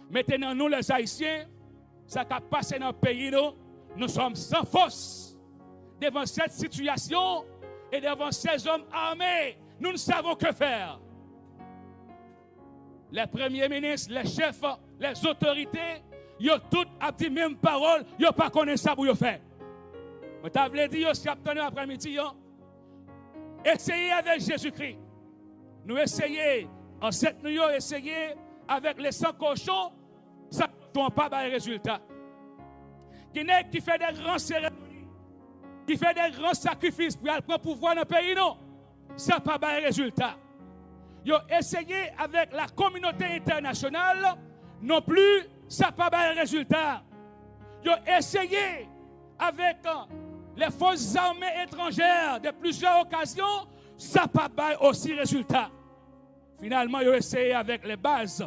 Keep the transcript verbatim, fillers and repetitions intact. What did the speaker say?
Mete nan nou, les Haïtiens, sa k ap pase nan peyi nou, nous sommes sans force. Devant cette situation et devant ces hommes armés, nous ne savons que faire. Les premiers ministres, les chefs, les autorités, yo tout ap di menm pawòl, yo pa konnen sa pou yo fè. Mwen ta vle di yo, si y ap tande aprèmidi an, eseye avèk Jezikri. Nou eseye, ansèt nou yo eseye avèk le san kochon, san kochon an pa bay rezilta. Gen nèg ki fè de gran seremoni, ki fè de gran sakrifis pou y al pran pouvwa nan peyi nou, sa pa bay rezilta. Yo eseye avèk la kominote entènasyonal, non pli, sa pa bay rezilta. Yo eseye avèk, euh, les forces armées étrangères de plusieurs occasions, sa pa bay osi rezilta. Finalman, yo eseye avèk les bases